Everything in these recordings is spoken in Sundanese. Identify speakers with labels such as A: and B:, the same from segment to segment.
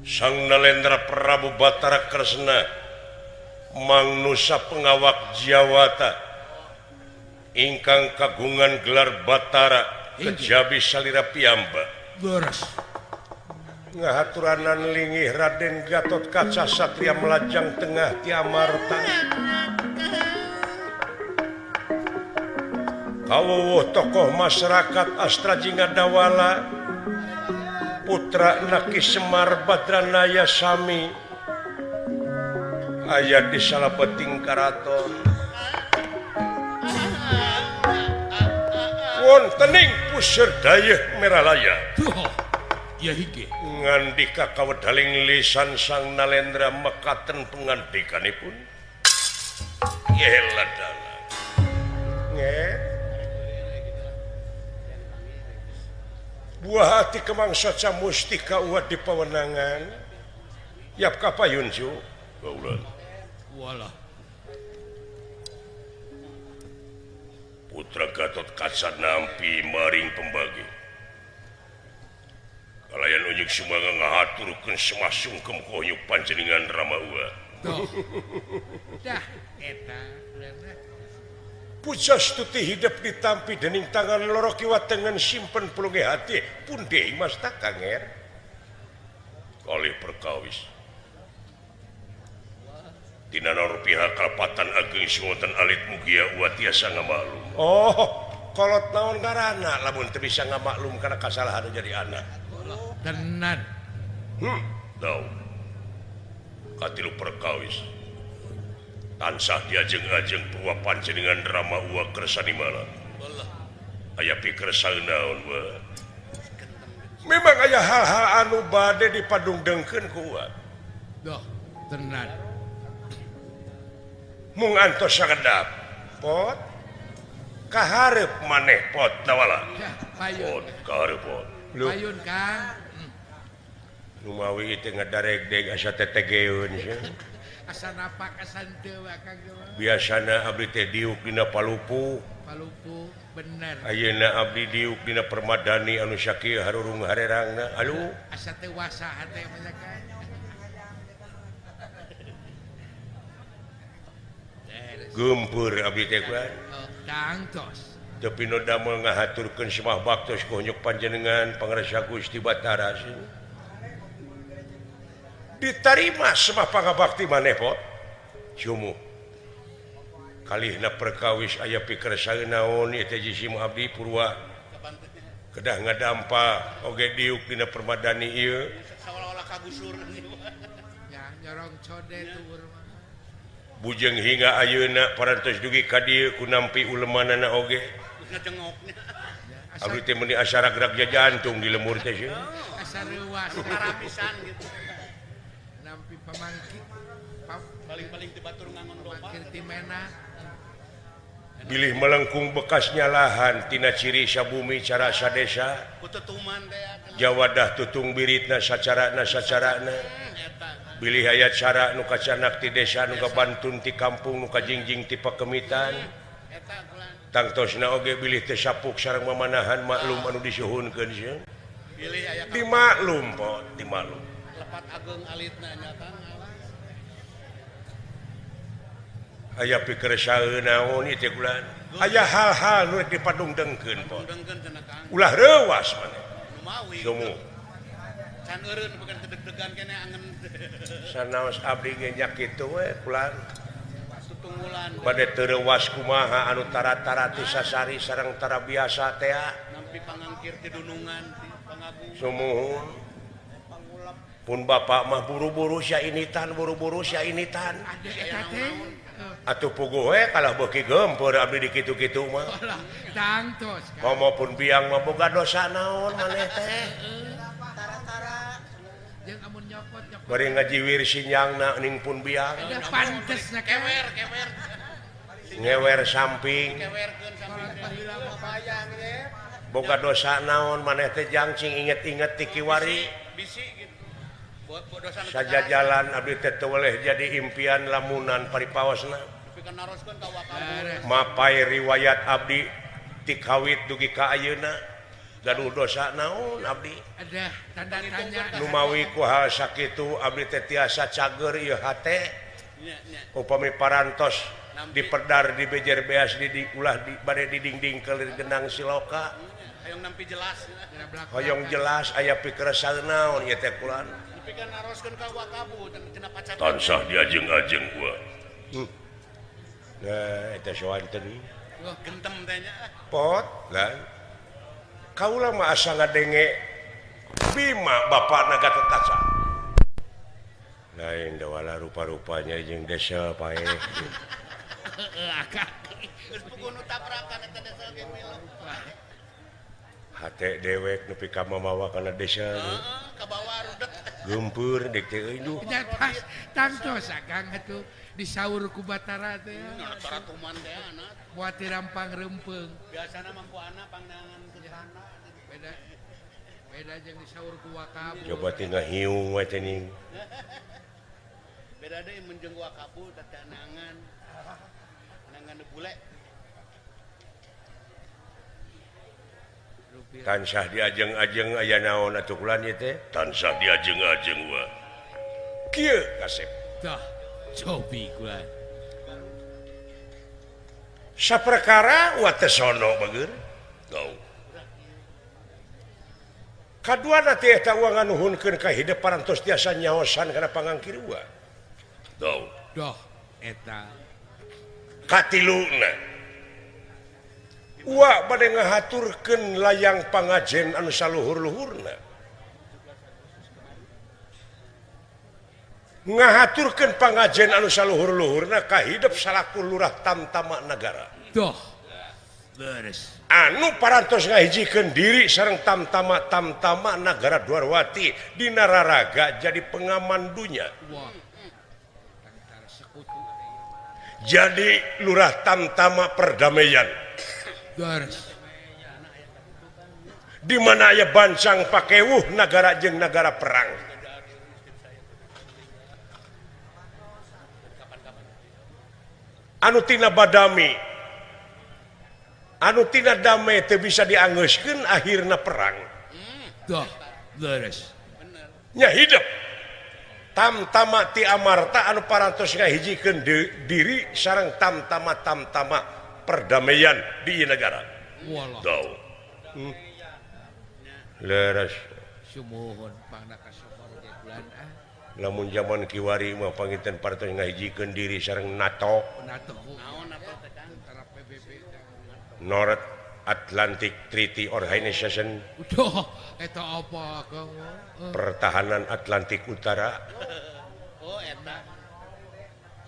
A: Sang Nalendra Prabu Batara Kresna Mangnusa pengawak Jawata ingkang kagungan gelar Batara kejabi salira piyambak.
B: Leres.
A: Ngahaturanan lingih Raden Gatot Kaca Satria Melajang Tengah ti Amarta. Kawuwuh tokoh masyarakat Astra Jingga Dawala putra Naki Semar Badranaya Sami aya di salabeting karaton. Wontening puseur dayeuh Meralaya.
B: Ya hige.
A: Ngandika kawedaling lisan Sang Nalendra mekaten pengandikanipun. Yela dalah. Nge. Buah hati kemang saca mustika uat di pawenangan. Yap kapayun ju. Baulan.
B: Walah.
A: Putra Gatot Kaca nampi maring pembagi. Kalayan unjuk sumangga ngahaturkeun semah sungkem konyuk panjenengan Rama Ua.
B: Dah eta.
A: Pujastuti hidup ditampi dening tangan loro kiwa tengen simpen pulunge hati pundi Mas Takanger. Kalih perkawis. Dina naon pihak kalepatan ageng sing wonten alit mugia ua tiasa ngamaklum. Oh, kolot naon ngaranna lamun teu bisa ngamaklum kana kasalahan jadi anak.
B: Tenan.
A: Dau. Katilu perkawis. Tansah diajeng-ajeng purwa panjenengan Rama Ua Kersanimala. Aya pikersa naon we. Memang aya hal-hal anu bade dipadungdengkeun ku Ua.
B: Doh, tenan.
A: Mung antos sakedap. Pot. Kahareup maneh pot Dawala.
B: Payun.
A: Pot kahareup pot.
B: Payun Kang.
A: Numawi teh ngadaregdeg asa tetegeun sia.
B: Asa napak asa teu Kang.
A: Biasana abdi teh diuk dina Palupuh.
B: Palupuh bener.
A: Ayeuna abdi diuk dina Permadani anu sakieu harurung harerangna. Aduh.
B: Asa teu wasa hate mah Kang.
A: Gempur abdi teh kuat.
B: Tangtos.
A: Tapi nu damel ngahaturkeun semah baktos kunyuk panjenengan pangresa Gusti Batara sih. Ditarima semah pangabakti maneh pot. Jumu. Kalihna perkawis aya pikersa naon ieu teh jisim abdi purwa. Kedah ngadampa oge diuk dina Permadani ieu.
C: Saolah-olah kagusur.
B: Ya nyorong code tuur mah.
A: Bujeng hingga ayeuna parantos dugi ka dieu ku nampi ulemanana oge. Abdi teh meuni asa rag-rag jantung di lemur teh sieun.
B: Asa reuas
C: tarapisan gitu.
B: Nampi pamangki
C: paling-paling ti batur ngangon domba.
B: Pamangkir ti mena.
A: Bilih melengkung bekasnya lahan tina ciri sabumi cara sadesa.
C: Kututuman teh.
A: Jawadah tutung biritna sacarana sacarana. Bilih aya cara nu kacanak ti desa nu kabantun ti kampung nu kajingjing ti pakemitan. Tangtosna oge bilih teh sapuk sareng mamanahan maklum anu disuhunkeun sieun. Dimaklum pot, dimaklum.
C: Lepat ageung alitna nya Kang.
A: Aya pikersaeun naon ieu teh kulan. Aya hal-hal nu dipadungdengkeun pot. Ulah reuwas maneh.
C: Lumawi.
A: Sumu.
C: Can eureun bukan kedeg-degan keneh angen.
A: Sanaos abdi ge nya kitu we kulan.
C: Tutunggulan.
A: Bade teu reuwas kumaha anu tara-tara ti sasari sareng tara biasa teh.
C: Nampi pangangkir ti dunungan ti pangagung.
A: Sumuhun. Pun bapak mah buru-buru sia initan, buru-buru sia initan.
B: Ade eta teh.
A: Atuh puguh we kalah beuki gempeur abdi di kitu-kitu mah.
B: Tangtos.
A: Komo pun biang mah boga dosa naon maneh teh.
B: Tara-tara. Jeung amun nyokot-nyokot.
A: Bari ngajiwir sinyangna ning pun biang.
B: Ada pantesna
C: kewer, kewer.
A: Ngewer samping.
C: Kewerkeun samping.
A: Boga dosa naon maneh teh jang cing inget-inget ti kiwari.
C: Bisi gitu.
A: Saja jalan abdi teh teu weleh jadi impian lamunan paripaosna. Mapai riwayat abdi ti kawit dugi ka ayeuna. Gaduh dosa naon abdi?
B: Ada tanda tanya.
A: Numawi ku hal sakitu abdi teh tiasa cager ieu hate. Upami parantos dipedar di bejer beas di ulah di bade di dingding kelir genang siloka.
C: Hoyong nampi jelas.
A: Hoyong jelas aya pikeresal naon ieu teh kulan.
C: Pikeun naroskeun ka wakabu cenah pacat.
A: Tansah diajeng-ajeng gua. Nah, eta soanten.
C: Gentem teh nya.
A: Pot lah. Kaula mah asa ngadenge Bima bapakna Gatotkaca. Lain dawala rupa-rupanya jeung desa paeh.
C: Geus puguh nu tabrakan eta desa ge milu.
A: Hate dewek nepi ka mamawa kana desa.
C: Heeh, kabawa rudet.
A: Geumpeur deuk teh euy duh.
B: Nya tangtos akang atuh disaur ku Batara teh.
C: Batara tuman teh anak.
B: Moal teu rampang reumpeung.
C: Biasana mah ku anak pangdangan sederhana.
B: Beda. Beda jeung disaur ku wakabu.
A: Coba teh ngahiung we teh ning.
C: Beda deui mun jeung wakabu teh nangan. Nangan bule.
A: Tansah diajeng-ajeng aya naon atuh kulan ieu teh? Tansah diajeng-ajeng wa. Kieu kasep.
B: Tah, cobi kulan.
A: Saperkara wa teh sono bager. Gau. Kaduana teh eta wa nganuhunkeun ka hidep parantos tiasa nyaosan kana pangangkir wa. Gau.
B: Doh, eta.
A: Katiluna. Wa bade ngahaturkeun layang pangajen anu saluhur-luhurna. Ngahaturkeun pangajen anu saluhur-luhurna ka hidep salaku lurah tamtama nagara.
B: Doh. Leres.
A: Anu parantos ngahijikeun diri sareng tamtama-tamtama nagara Dwarwati dina raraga jadi pengaman dunya.
B: Wah. Tentara sekutu.
A: Jadi lurah tamtama perdamaian. Di mana aya bancang pakewuh nagara jeung nagara perang. Anu tina badami, anu tina dame teu bisa diangeuskeun akhirna perang.
B: Dah, leres.
A: Nya hidep. Tamtama ti Amarta anu parantos ngahijikeun diri sareng tamtama-tamtama perdamaian di negara.
B: Walah.
A: Dau. Leres.
B: Sumuhun pangna kasohor ge bulan ah.
A: Lamun zaman kiwari mah panginten parantos ngahijikeun diri sareng NATO.
B: NATO.
C: Naon NATO teh Kang?
B: Antara PBB.
A: North Atlantic Treaty Organization.
B: Duh, eta apa Kang?
A: Pertahanan Atlantik Utara.
C: Oh, eta.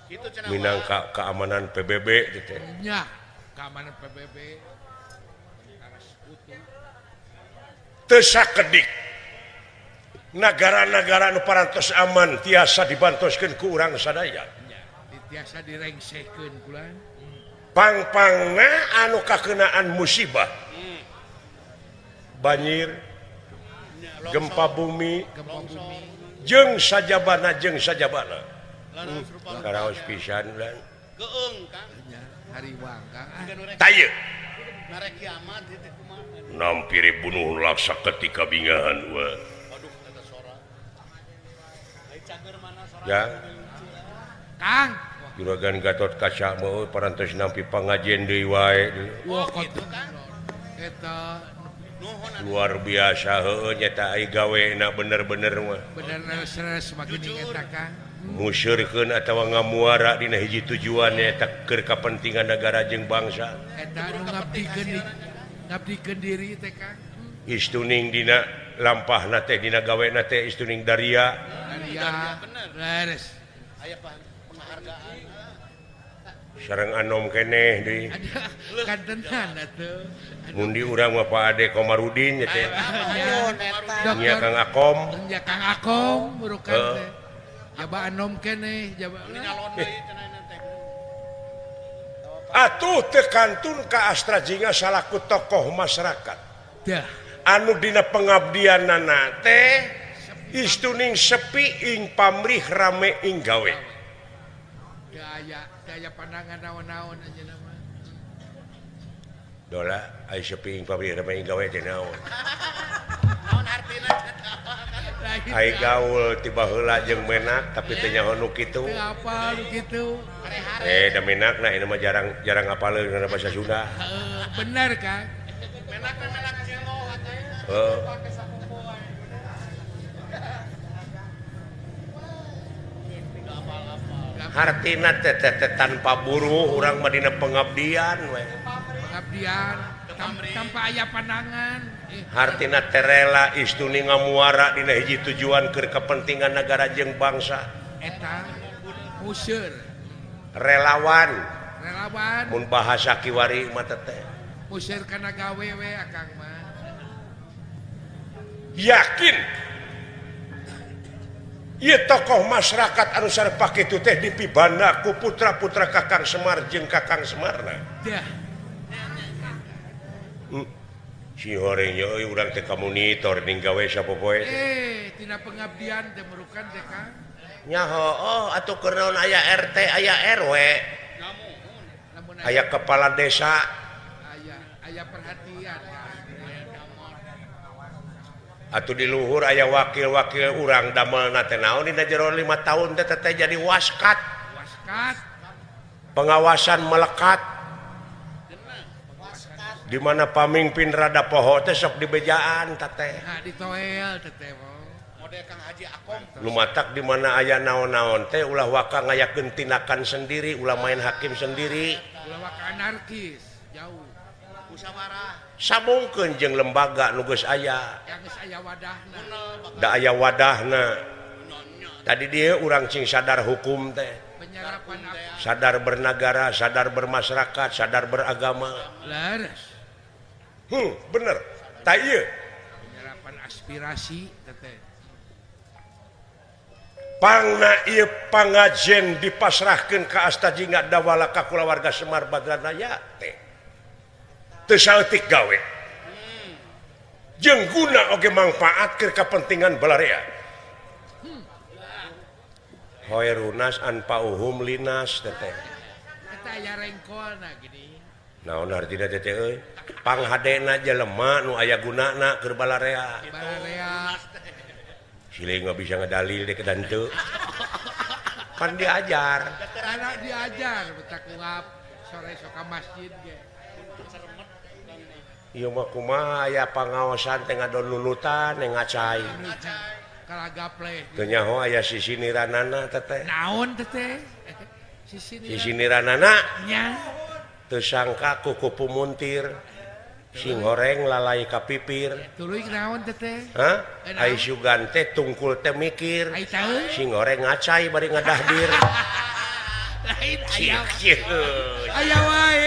C: Kitu cenah.
A: Minangka keamanan PBB gitu.
B: Nya. Keamanan PBB tentara sekutu
A: teu sakedik nagara-nagara nu parantos aman tiasa dibantoskeun ku urang sadaya.
B: Tiasa direngsekeun kulan.
A: Pang-pangna anu kakenaan musibah. Banjir, gempa bumi, jeung sajabana jeung sajabana. Karaos pisan ulan.
C: Geung Kang.
B: Hariwang Kang.
A: Tayeu.
C: Narek kiamat ieu teh kumaha.
A: Nampiri bunuh laksa ketika bingahan wa.
C: Aduh eta sora. Ai cager mana sora?
A: Ya.
B: Kang.
A: Juragan Gatot Kaca mah parantos nampi pangajen deui wae.
B: Wah, kitu Kang. Eta
A: luar biasa heueuh nyata ai gawena bener-bener mah.
B: Bener leres magini eta Kang.
A: Musyurkeun atawa ngamuara dina hiji tujuan eta keur kapentingan negara jeung bangsa.
B: Eta nu ngabdikeun diri teh Kang.
A: Istuning dina lampahna teh dina gawena teh istuning daria.
B: Daria bener. Leres.
C: Aya penghargaan.
A: Sareng anom keneh deui.
B: Kantenan atuh.
A: Mun di urang mah Pak Ade Komarudin nya teh. Nya Kang Akom.
B: Nya Kang Akom burukan teh. Jaba anom keneh, jaba
C: nyalon deui cenah teh.
A: Atuh teu kantun ka Astra Jingga salaku tokoh masyarakat.
B: Dah.
A: Anu dina pengabdianana teh istuning sepi ing pamrih rame ing gawe.
B: Daya daya pandangan naon-naon anjeunna mah.
A: Dola ai sepi ing pamrih rame ing gawe teh naon.
C: Naon artina?
A: Ai gaul tiba heula jeung menak tapi teh nyaho nu kitu.
B: Teu apal kitu.
A: Da menakna ieu mah jarang jarang apaleun kana basa Sunda.
B: Heeh, bener Kang.
C: Menak menak jengo atuh.
A: Heeh. Hartina teh tanpa buruh urang mah dina pengabdian we.
B: Pengabdian tanpa aya pandangan.
A: Hartina terela istuni ngamuara dina hiji tujuan keur kepentingan nagara jeung bangsa.
B: Eta museur.
A: Relawan.
B: Relawan.
A: Mun bahasa kiwari mah teh.
B: Museur kana gawe we akang mah.
A: Yakin ieu tokoh masyarakat anu sarepa kitu teh dipibanda ku putra-putra Kakang Semar jeung Kakang Semarna.
B: Dah.
A: Si horeng euy urang teh kamonitor ning gawe sapopoe.
B: Tina pengabdian teh merukan teh Kang.
A: Nya hooh atuh keur naon aya RT aya RW. Aya kepala desa.
B: Aya aya perhatian.
A: Atuh di luhur aya wakil-wakil urang damelna teh naon dina jero 5 tahun teh teh jadi waskat.
B: Waskat.
A: Pengawasan melekat. Di mana pamimpin rada poho teh sok dibejaan teh.
B: Nah, ditoel teh teh.
C: Model Kang Haji Akom.
A: Nu matak di mana aya naon-naon teh ulah waka ngayakeun tindakan sendiri, ulah main hakim sendiri.
B: Ulah waka anarkis, jauh.
C: Musyawarah.
A: Sambungkeun jeung lembaga nu geus aya.
B: Yang geus aya wadahna.
A: Da aya wadahna. Tadi dia urang cing sadar hukum teh.
B: Penyerapan
A: sadar bernagara, sadar bermasyarakat, sadar beragama.
B: Leres.
A: Bener. Ta ieu.
B: Penyerapan aspirasi teh.
A: Pangna ieu pangajen dipasrahkeun ka Astajingga Dawala ka kulawarga Semar Badranaya teh. Teu saeutik gawe. Jeung guna oge mangfaat keur kapentingan balarea. Hoerunas anfa'uhum linas teh.
B: Eta aya rengkolna gini.
A: Naon artina teh euy? Panghadena jelema nu aya gunana keur balarea.
B: Balarea.
A: Silih nggak bisa ngedalil deh ke danteu. Kan diajar.
B: Anak diajar betak nguap sore sok ka masjid ge.
A: Ieu mah kumaha aya pangaosan teh ngadon nunutan teh ngacai.
B: Kalagaple.
A: Teu nyaho aya sisiniranana teteh.
B: Naon teteh?
A: Sisiniranana
B: nya.
A: Teu sangka kuku pumuntir. Sing horeng lalai ka pipir.
B: Tuluy naon teteh?
A: Hah? Ai sugan teh tungkul teh mikir.
B: Ai tahu?
A: Sing horeng ngacai bari ngadahdir.
B: Lain aya. Aya wae.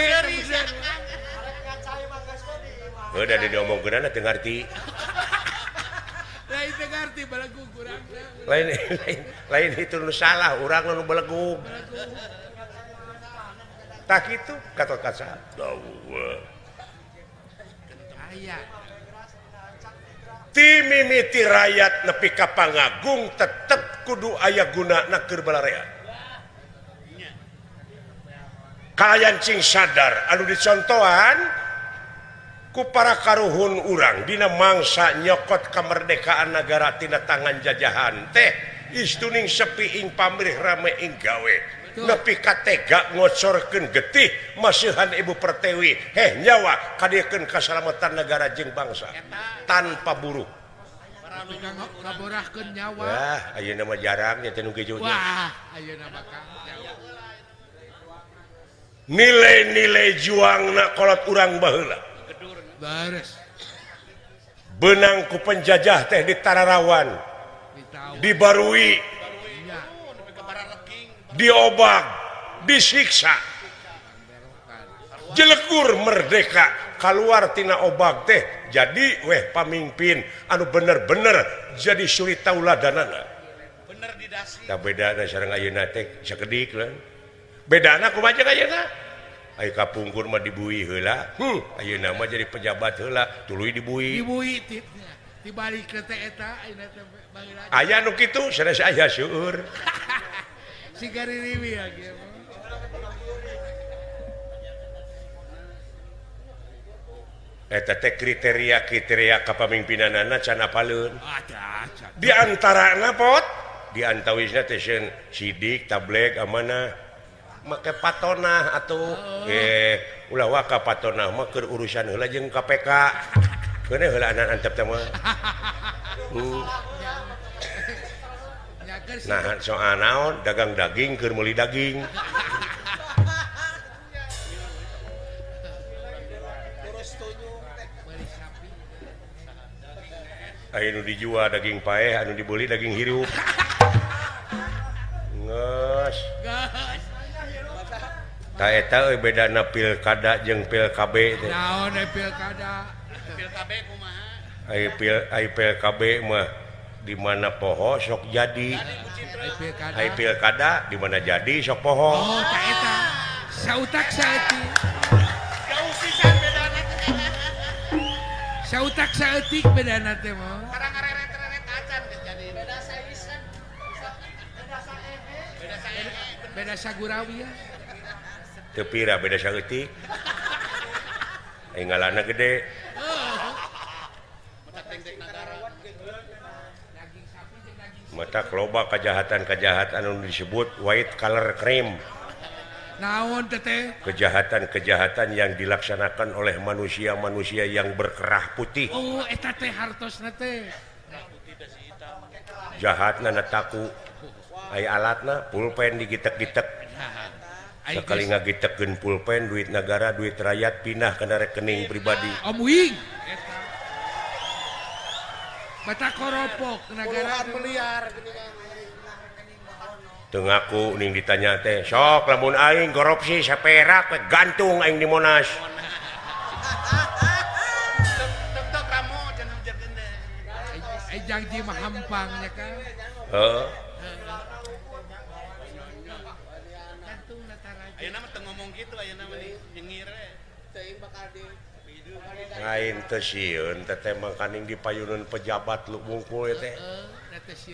A: Udah diomongkeunana teu ngarti.
B: Lain teu ngarti belegug urang.
A: Lain lain itu nu salah, urang nu belegug. Tah kitu katot kaca.
B: Aya.
A: Ti mimiti rakyat nepi ka pangagung tetep kudu aya gunana keur balarea. Kalayan cing sadar anu dicontohan ku para karuhun urang dina mangsa nyokot kemerdekaan nagara tina tangan jajahan teh istuning sepi ing pamrih rame ing gawe nepi ka tega ngocorkeun getih masihan Ibu Pertiwi heh nyawa kadiekeun kasalamatan negara jeung bangsa tanpa buruh.
B: Kaborahkeun nyawa.
A: Wah, ayeuna mah jarang nya teh nu kitu.
B: Wah, ayeuna mah Kang.
A: Nilai-nilai juangna kolot urang baheula.
B: Beres.
A: Benang ku penjajah teh di Tararawan, dibarui, diobag, disiksa, jelegur merdeka, keluar tina obag teh jadi weh pamimpin anu bener-bener jadi suri tauladanana.
C: Bener didasi.
A: Da bedana sareng ayeuna teh sakedik lah. Bedana kumaha jeung ayeuna? Ai kapungkur mah dibui heula. Ayeuna mah jadi pejabat heula, tuluy dibui.
B: Dibui dibalik ke teh eta ayeuna teh baheula.
A: Aya nu kitu sanes aya seueur.
B: Si gaririwi ya kieu.
A: Eta teh kriteria-kriteria kapamimpinanana can apaleun. Di antarana pot di antawisna teh sieun sidik tableg amanah make patonah atuh. Ulah waka patonah mah keur urusan heula jeung KPK. Keuneh heula anan antep teh mah. Nah soal naon dagang daging keur meuli daging. Anu dijual daging paeh, anu dibeli daging hirup. Geus. Ta eta euy bedana pilkada jeung pil KB teh.
B: Naon we pilkada?
C: Pil KB kumaha?
A: Ai pil KB mah di mana poho sok jadi. Ai pilkada di mana jadi sok poho.
B: Oh, ta eta. Sautak saeutik.
C: Jauh pisan bedana teh.
B: Sautak saeutik bedana teh mah.
C: Karang ngareret-reret acan geus jadi. Beda saisan. Beda saehe. Beda saehe.
B: Beda sagurawi ya.
A: Teu pira beda saeutik. Ai ngalana gede. Mata loba kejahatan-kejahatan anu disebut white collar crime.
B: Naon teteh?
A: Kejahatan-kejahatan yang dilaksanakan oleh manusia-manusia yang berkerah putih.
B: Oh, eta teh hartosna teh.
A: Jahatna netaku. Ai alatna pulpen digitek-gitek. Sekali ngagitekkeun pulpen duit negara, duit rakyat pindah kana rekening pribadi.
B: Om Wing. Bata koropok negara
C: miliar
A: teu ngaku ning ditanya teh sok lamun aing korupsi saperak we gantung aing di Monas.
C: Tek ramo cenah ujarkeun teh.
B: Ai janji mah hampang nya kan.
A: Heeh.
C: Ayeuna mah teu ngomong kitu ayeuna mah nyengir we.
D: Teuing bakal di
A: lain teu sieun teh teh mangkaning di payuneun pejabat lu bungkul teh.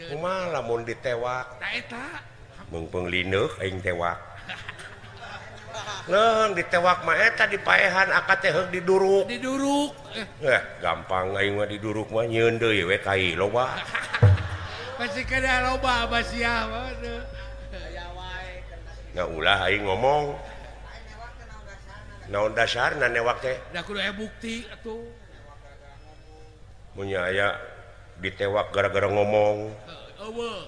A: Kumaha lamun ditewak?
B: Ta eta
A: meungpeung lineuk aing tewak. Leung ditewak mah eta dipaehan akad teh heug diduruk.
B: Diduruk.
A: Gampang aing mah diduruk mah nyieun deui we kai loba.
B: Pasti kada loba basia mah.
A: Nah ulah aing ngomong. Naon dasarna newak teh?
B: Da kudu aya bukti atuh.
A: Mun aya ditewak gara-gara ngomong.
B: Eueuh.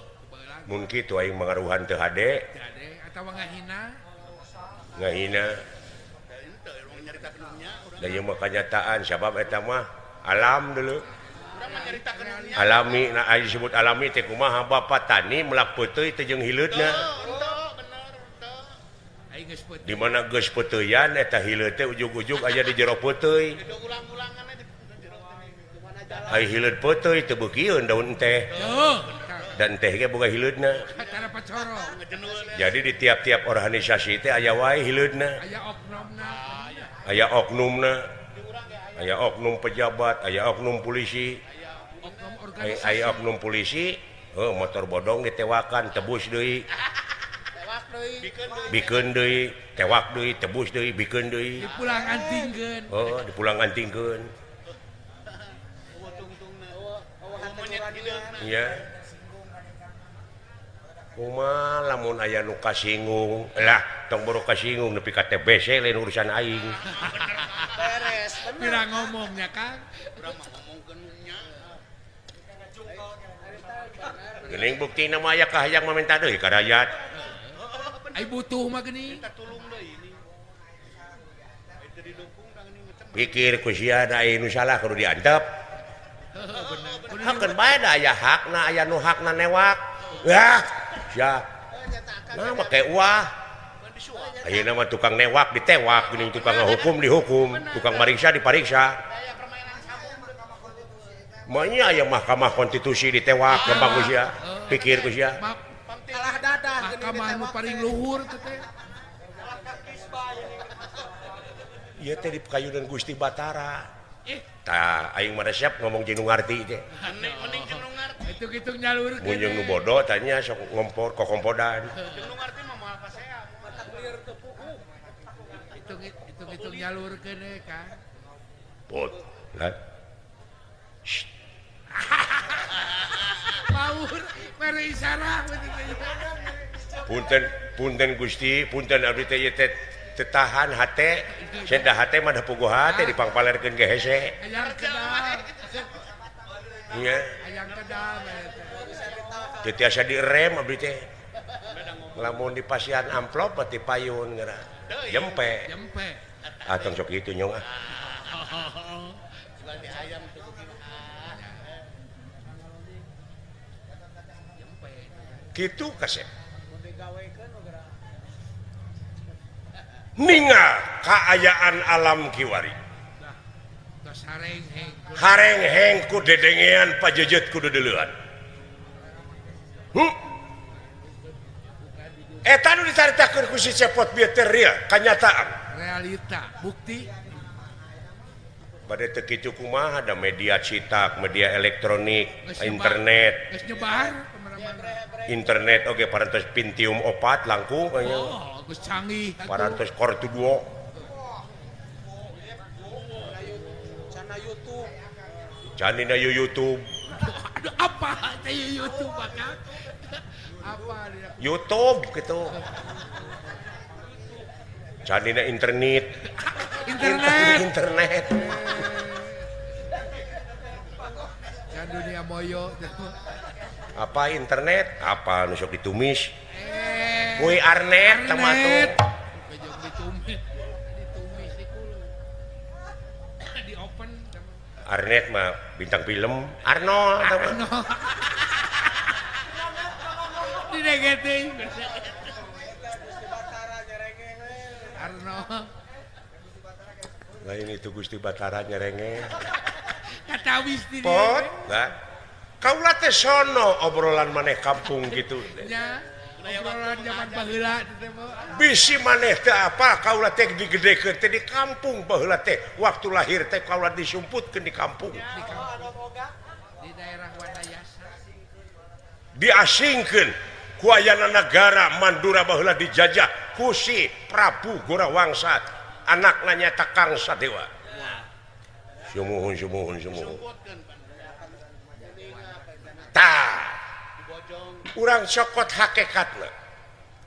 A: Mun kitu aing mangaruhan teu hade.
B: Teu hade atawa ngahina.
A: Ngahina. Da ieu mah kanyataan sabab eta mah alam dulu. Alami nah aya disebut alami teh kumaha bapak tani melak peuteuy teh jeung hileudna. Di mana geus peuteuyan eta hileud teh ujug-ujug aya di jero peuteuy. Ai hileud peuteuy teu beukieun daun teh. Dan teh ge boga hileudna. Jadi di tiap-tiap organisasi teh aya wae hileudna. Aya oknumna. Aya oknum pejabat, aya oknum polisi. Aya oknum polisi, heuh motor bodong ditewakan tebus deui. Bikeun deui, tewak deui, tebus deui, bikeun deui.
B: Dipulang antingkeun.
A: Oh, dipulang antingkeun. Iya. Kumaha lamun aya nu kasinggung, lah tong boro kasinggung nepi ka TBC lain urusan aing.
D: Beres, bener.
B: Pira ngomongnya, Kang?
C: Urang mah ngomongkeun nya.
A: Geuning buktina mah aya kahayang mamenta deui ka rakyat.
B: Ai butuh mah geuning.
C: Minta tulung deui ini. Ai teu didukung da geuning ngecem.
A: Pikir ku sia da aya nu salah kudu diantep.
B: Heeh, bener.
A: Hakeun bae da aya hakna, aya nu hakna newak. Wah, sia. Nah make uah. Ayeuna mah tukang newak ditewak geuning, tukang ngahukum dihukum, tukang mariksa dipariksa. Manya aya Mahkamah Konstitusi ditewak gampang ku sia. Pikir ku sia.
D: Kalah dadah geuning
B: Mahkamah nu paling luhur teh teh.
A: Ieu teh di payunan Gusti Batara. Tah aing mah resep ngomong jeung nu ngarti teh.
C: Mending jeung nu ngarti.
B: Hitung-hitung nyalurkeun.
A: Mun jeung nu bodoh tanya sok ngompor kokompodan.
C: Jeung nu ngarti mah moal pasea.
B: Hitung-hitung nyalurkeun we, Kang.
A: Pot lah.
B: Paur mere isarah.
A: Punten punten Gusti, punten abdi teh ieu teh tetahan hate, seda hate mah da puguh hate dipangpalerkeun ge hese.
B: Hayang kedal.
A: Nya.
B: Hayang kedal.
A: Teu tiasa direm abdi teh. Lamun dipasihan amplop mah ti payun geura. Jempe.
B: Jempe.
A: Ah tong sok kitu nyong ah. Kitu kasep. Ningal kaayaan alam kiwari. Harengheng ku dedengean pajejet ku dedeleuan. Eta nu dicaritakeun ku si Cepot bieu teh real, kanyataan.
B: Realita, bukti.
A: Bade teu kitu kumaha da media cetak, media elektronik, internet.
B: Geus nyebar.
A: Internet oge parantos Pentium 4 langkung.
B: Oh, geus canggih atuh.
A: Parantos Core 2.
D: Cana YouTube.
A: Canina YouTube.
B: Aduh apa teh YouTube bakal? Apa dia?
A: YouTube gitu. Canina internet.
B: Internet.
A: Internet.
B: Can dunia moyo.
A: Apa internet? Apa nu sok ditumis? Kuy arnet teh mah tuh.
B: Ditumis di kulung. Di open.
A: Arnet mah bintang film Arnold teh mah.
B: Didegeting. Arnold.
A: Lain itu Gusti Batara nyerenge.
B: Katawis di
A: pot. Nah. Kaula teh sono obrolan maneh kampung gitu.
B: Nya, obrolan zaman baheula teh.
A: Bisi maneh teh apa kaula teh digedekeun teh di kampung baheula teh. Waktu lahir teh kaula disumputkeun di kampung.
B: Di kampung. Di daerah Wanayasa.
A: Diasingkeun ku ayana nagara Mandura baheula dijajah ku si Prabu Gorawangsa, anakna nyaeta Kang Sadewa. Sumuhun sumuhun sumuhun. Tah urang cokot hakikatna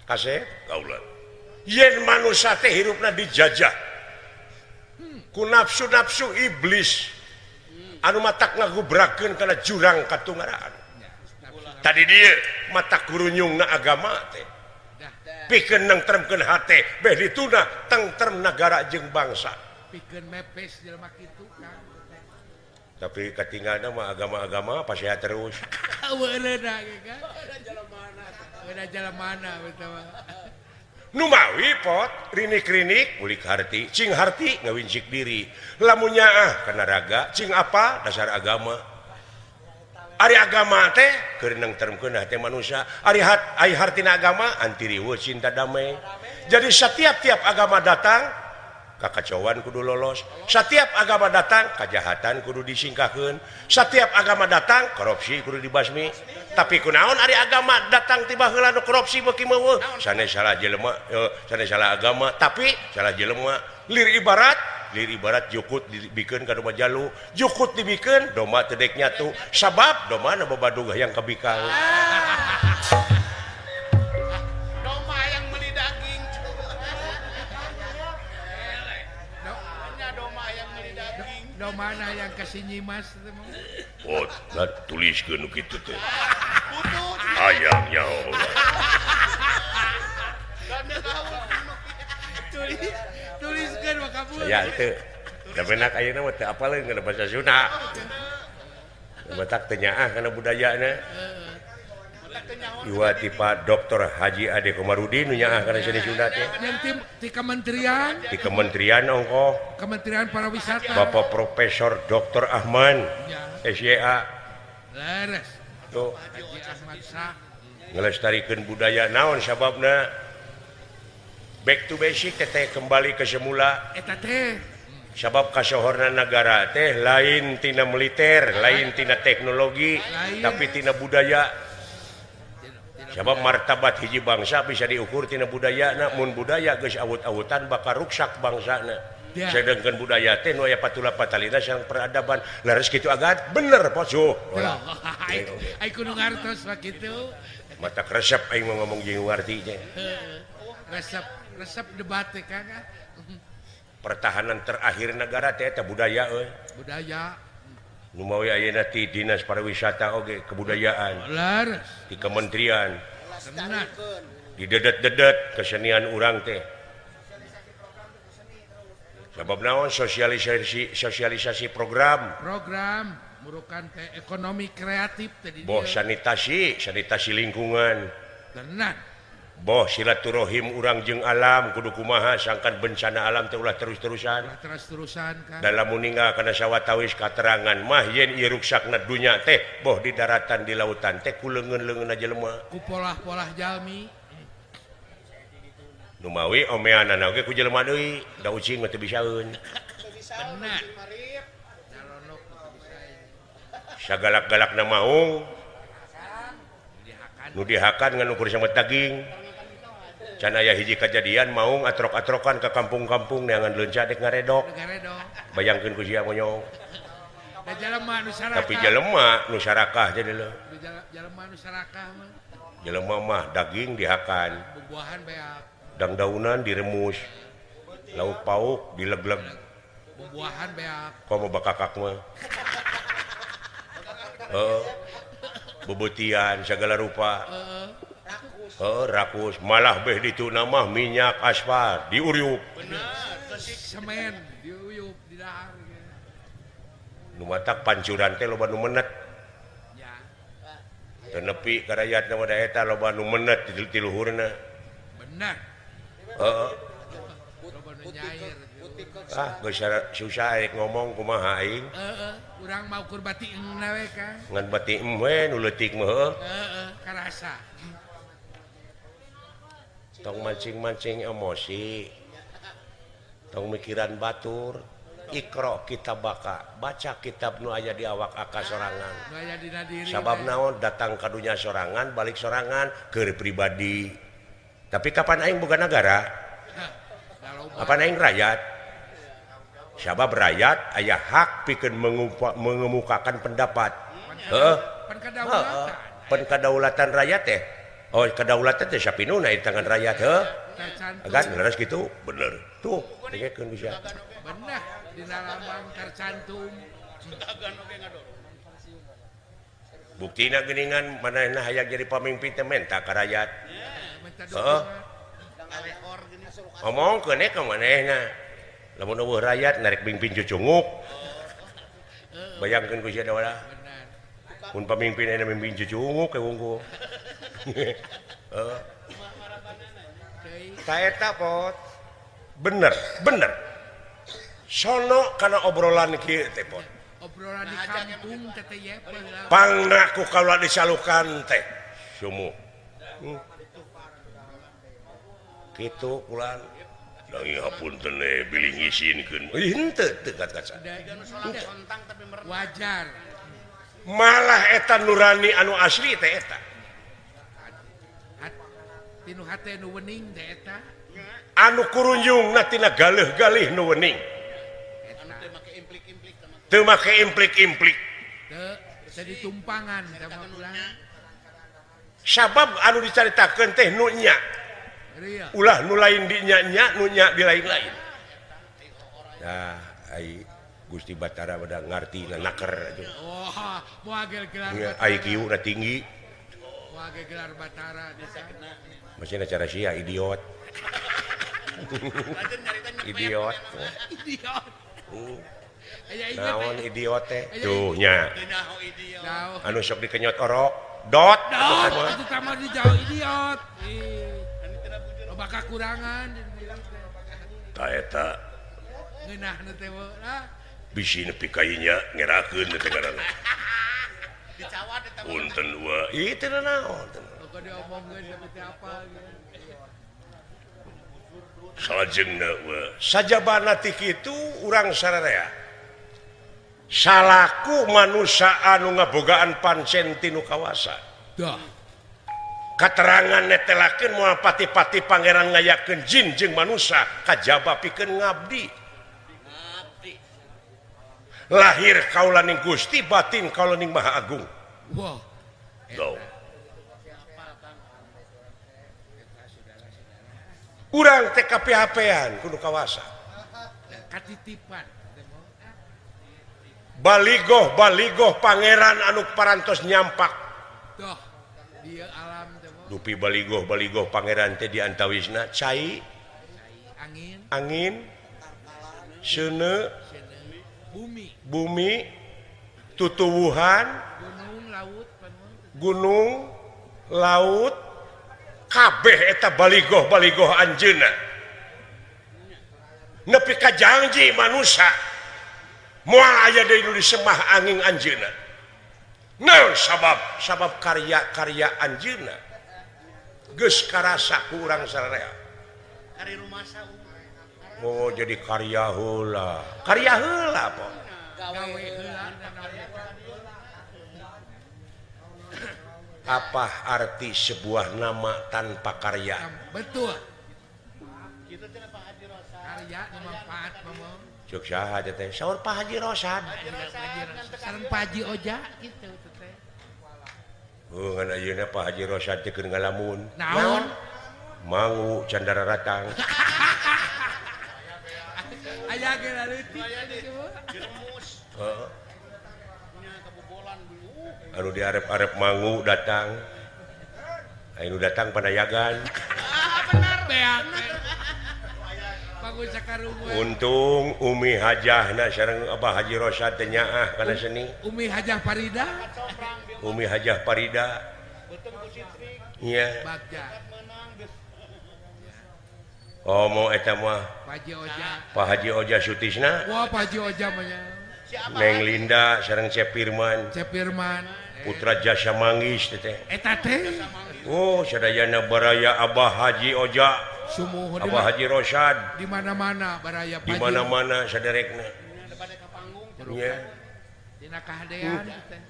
A: kasep kaula yen manusia teh hirupna dijajah ku nafsu-nafsu iblis anu matak ngagubrakeun kana jurang katungaraan. Tadi dieu matak gurunyungna agama teh pikeun nengtremkeun hate beh dituna tengtrem nagara jeung bangsa
B: pikeun mepes jelema kitu Kang.
A: Tapi ketinggalan mah agama-agama pasti terus. Numawi pot rinik-rinik ulik harti, cing harti ngawincik diri. Lamun nyaah kana raga, cing apa dasar agama. Ari agama teh keur nengteremkeun hate manusia. Ari ai hartina agama anti riweuh cinta damai. Jadi setiap-tiap agama datang kakacauan kudu lolos. Setiap agama datang kejahatan kudu disingkahkeun. Setiap agama datang korupsi kudu dibasmi. Tapi kunaon ari agama datang tiba heula nu korupsi beuki meuweuh. Sanes salah jelema, sanes salah agama, tapi salah jelema. Lir ibarat jukut dibikeun ka domba jalu, jukut dibikeun domba teu dek nyatu. Sabab domba na babadug hayang kabikang.
C: Domba yang beli daging.
B: Do mana yang kasih nyimas
A: Oh, nah, tuliskeun nu kitu teh. Hayang nyaho.
B: Tuliskeun mah kabul.
A: Ya teu. Da benak ayeuna mah teu apaleun kana basa Sunda. Batak teu nyaah kana budayana. Iwa tipa Dr. Haji Ade Komarudin nu nyaah kana seni Sunda teh.
B: Yang ti kementerian,
A: di kementerian ongkoh,
B: Kementerian Pariwisata.
A: Bapak Profesor Dr. Ahman
B: ya.
A: SYA.
B: Leres.
A: Tuh.
B: Haji Ahmad Sah.
A: Ngelestarikeun budaya naon sababna? Back to basic teh kembali ke semula.
B: Eta teh.
A: Sabab kasohorna nagara teh lain tina militer, lain tina teknologi,
B: lain.
A: Tapi tina budaya. Sabab martabat hiji bangsa bisa diukur tina budayana, mun budaya geus awut-awutan bakal ruksak bangsana. Sedangkan budaya teh nu aya patula patalina sareng peradaban. Leres kitu agat bener poco.
B: Ai kudu ngartos mah kitu.
A: Mata resep aing mah ngomong jeung ngarti teh.
B: Resep resep debat teh Kang.
A: Pertahanan terakhir negara teh eta budaya euy.
B: Budaya.
A: Nu mawi ayeuna ti Dinas Pariwisata oge kebudayaan.
B: Leres.
A: Di kementerian.
B: Tenan.
A: Didedet-dedet kesenian urang teh. Sabab naon sosialisasi program.
B: Program murukan teh ekonomi kreatif teh di
A: Boh sanitasi, sanitasi lingkungan.
B: Tenan.
A: Boh silaturahim urang jeung alam kudu kumaha sangkan bencana alam teh ulah terus-terusan.
B: Ulah terus-terusan kan.
A: Dalam meninggal kana sawatawis katerangan mah yen ieu ruksakna dunya teh boh di daratan di lautan teh ku leungeun-leungeun jelema.
B: Ku polah-polah jalmi.
A: Nu mawi omeanana oge ku jelema deui, da ucing mah teu bisaeun.
B: Benar.
A: Sagalak-galakna maung. Nu dihakan ngan ukur sama daging. Can aya hiji kajadian maung atrok-atrokan ke kampung-kampung neangan leunca dek ngaredok. Bayangkeun ku sia monyong. Tapi jelema nu sarakah jadi leuh.
B: Jelema nu sarakah mah.
A: Jelema mah daging dihakan.
B: Bubuahan beak.
A: Dang-daunan diremus, lauk pauk dilegleg,
B: bubuahan beak.
A: Komo bakakak mah. Heeh. Bebetian segala rupa. Heeh, rakus malah beh ditu mah minyak aspal diuriup.
B: Bener. Semen diuyup di dahar.
A: Nu matak pancuran teh loba nu menet.
B: Ya.
A: Teu nepi ka rayatna mah da eta loba nu menet di luhurna.
B: Benar.
A: Heeh. Ah, geus susah aing ngomong kumaha aing.
B: Heeh, urang mah ukur bati engna we Kang.
A: Ngan bati em we nu leutik mah heuh.
B: Heeh, karasa.
A: Tong mancing-mancing emosi. Tong mikiran batur. Iqra kitabaka, baca kitab nu aya di awak aka sorangan.
B: Nu aya dina diri.
A: Sabab naon datang ka dunya sorangan, balik sorangan keur pribadi. Tapi kapan aing boga nagara? Kapan aing rakyat? Sabab rakyat aya hak pikeun mengemukakan pendapat. Heeh. Pan kadaulatan rakyat teh. Oh, kedaulatan teh sapinuna di tangan rakyat heuh. Agan leres kitu? Bener. Tuh, dengekeun bisa.
B: Bener dina lambang tercantum.
A: Buktina geuningan manehna hayang jadi pamimpin teh menta ka rakyat. Heeh. Omongkeun ka manehna. Lamun eueuh rakyat narik pamimpin cucunguk. Bayangkeun ku sia da wala. Mun pamimpin aya mimpin cucunguk ke wungkul. Heeh. Ta eta pot. Bener, bener. Sono kana obrolan kieu teh pot.
B: Obrolan di kampung teh teh ye
A: Pangna ku kaula disalukan teh. Sumuh. Kitu kulan. Lagi hapunten bilih ngisinkeun. Henteu teu kaca.
B: Wajar.
A: Malah eta nurani anu asli teh eta.
B: Tinu hate nu wening teh eta.
A: Anu kurunjungna tina galeuh-galih nu wening.
C: Anu teu make implik-implik.
A: Teu make implik-implik.
B: Teu teu ditumpangan teh mah ulah.
A: Sabab anu dicaritakeun teh nu nya. Ulah nu lain di nya-nya, nu nya di lain-lain. Nah, ai Gusti Batara beda ngarti naker atuh.
B: Oh, moal gelar Batara.
A: IQ na tinggi.
B: Moal gelar Batara bisa kena.
A: Masih cara sia idiot. Idiot.
B: Idiot.
A: Naon idiot teh? Tuh nya. Anu sok dikenyot orok. Dot.
B: Dot, itu tambah di jauh idiot. Loba kakurangan.
A: Ta eta.
B: Ngeunahna teh lah.
A: Bisi nepi ka ieu ngerakeun teh ngaranna.
C: Dicawat eta.
A: Punten wa. Ieu teh naon?
B: Pokok diomongkeun seperti apa
A: Salajengna wa. Sajabana ti kitu urang sararea. Salaku manusia anu ngabogaan pancen tinu kawasa.
B: Dah.
A: Katerangan netelakeun moal pati-pati pangeran ngayakeun jin jeung manusia kajaba pikeun ngabdi. Lahir kaula ning Gusti, batin kaula ning Maha Agung.
B: Wah.
A: Go. Urang teh KPHP-an kudu kawasa.
B: Katitipan.
A: Baligoh baligoh pangeran anu parantos nyampak.
B: Doh, dia alam teh.
A: Dupi baligoh baligoh pangeran teh di antawisna cai,
B: angin,
A: angin, seuneu,
B: bumi,
A: bumi, tutuwuhan,
B: gunung, laut,
A: gunung, laut, kabeh eta baligoh baligoh anjeunna. Nepi ka janji manusia moal aya deui nu disemah angin anjeunna. Naon sabab? Sabab karya-karya anjeunna geus karasa ku urang sararea. Oh, jadi karya heula. Karya heula po.
B: Gawe heula.
A: Apa arti sebuah nama tanpa karya?
B: Betul. Karya manfaat ngomong.
A: Cuk saha teh? Saur Pak Haji Rosad.
B: Sareng Pak Haji Oja kitu teh.
A: Heuh ngan ayeuna Pak Haji Rosad teh keur ngalamun.
B: Naon?
A: Mangu candara ratang.
B: Aya ge leutik.
A: Heeh. Anu diarep-arep mangu datang. Anu datang panayagan.
B: Bener beak. Untung
A: Umi Hajahna sareng Abah Haji Rosad teh nyaah kana seni.
B: Umi Hajah Parida.
A: Umi Hajah Parida. Iya. Oh mau eta mah
B: Pak Haji Oja.
A: Pak Haji Oja Sutisna.
B: Wah, Pak Haji Oja mah nya.
A: Neng Linda sareng Cep Firman.
B: Cep Firman.
A: Putra Jasa Manggis teh.
B: Eta teh.
A: Oh, sadayana baraya Abah Haji Oja.
B: Sumuhun
A: Abah Haji Rosad
B: di mana-mana baraya
A: di mana-mana saderekna. Iya.
B: Dina kahadean teh.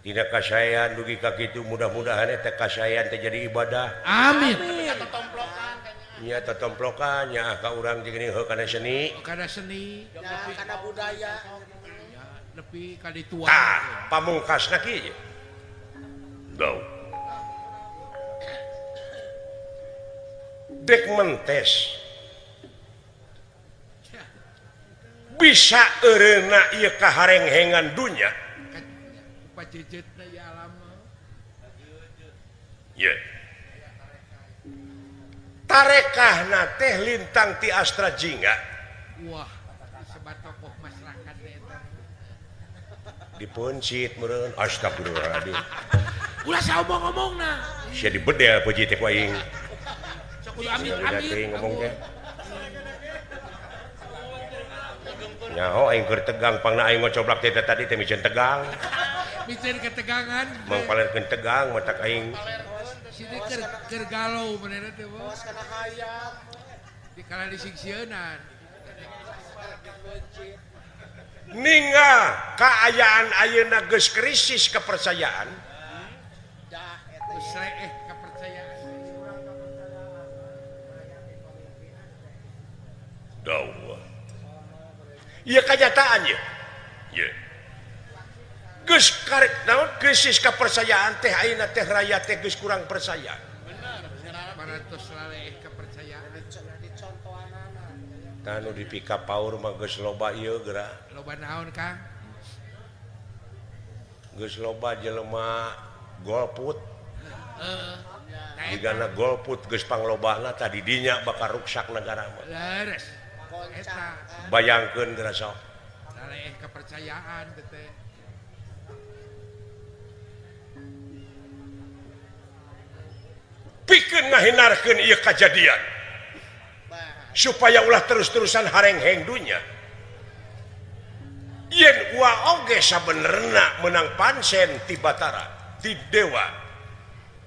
A: Dina kasaean dugi ka kitu mudah-mudahan eta kasaean teh jadi ibadah.
B: Amin.
A: Nya tatomplokan nya ka urang jeung heuh kana seni.
B: Kana seni,
C: nya kana budaya.
B: Ya, nepi ka ditua.
A: Tah, pamungkasna kieu. Go. Dek mentes bisa eureuna ieu kaharenghengan dunya. Ye. Tarekahna teh lintang ti Astra Jingga.
B: Wah, sebat tokoh masyarakat eta.
A: Dipencit meureun astagfirullahaladzim.
B: Ulah saomong-omongna.
A: Sia dibedel puji teh ku aing.
B: Amit amit
A: ngomong teh. Nyaho aing keur tegang pangna aing ngocoblak teh tadi teh miceun tegang.
B: Miceun ketegangan.
A: Mangpalerkeun tegang matak aing.
B: Sini keur galau manehna teh.
C: Awas kana hayam.
B: Dikala disingsieunan.
A: Ninggal kaayaan ayeuna geus krisis kepercayaan.
B: Geus reeh kepercayaan.
A: Dawa. Ieu kanyataan ye. Ye. Geus karek naon krisis kepercayaan teh ayeuna teh rakyat teh geus kurang percaya.
B: Bener, parantos laleh kepercayaan.
A: Tah nu dipika paur mah geus loba ieu geura.
B: Loba naon, Kang?
A: Geus loba jelema golput.
B: Heeh.
A: Jigana golput geus panglobana tah di dinya bakal ruksak negara mah.
B: Leres. Eta.
A: Bayangkeun geura sok.
B: Laleh kepercayaan teh.
A: Pikeun ngahinarkeun ieu kajadian. Supaya ulah terus-terusan harengheng dunya. Yen ua oge sabenerna menang pansen ti Batara, ti dewa.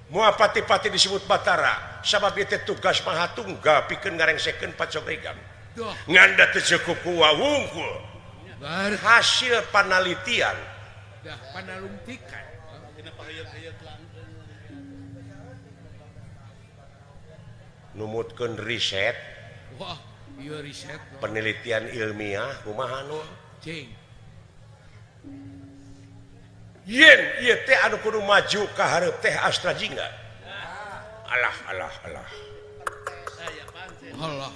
A: Moal pati-pati disebut Batara, sabab ieu teh tugas Maha Tunggal pikeun ngarengsekeun pacobregam. Ngan da teu cukup ku wungkul. Hasil panalitian.
B: Dah panalungtikan.
A: Numutkeun riset.
B: Wah, Ieu riset
A: penelitian ilmiah kumaha nu
B: cing
A: yen ieu teh anu kudu maju ka hareup teh Astra Jingga. Alah alah alah.
B: Allah.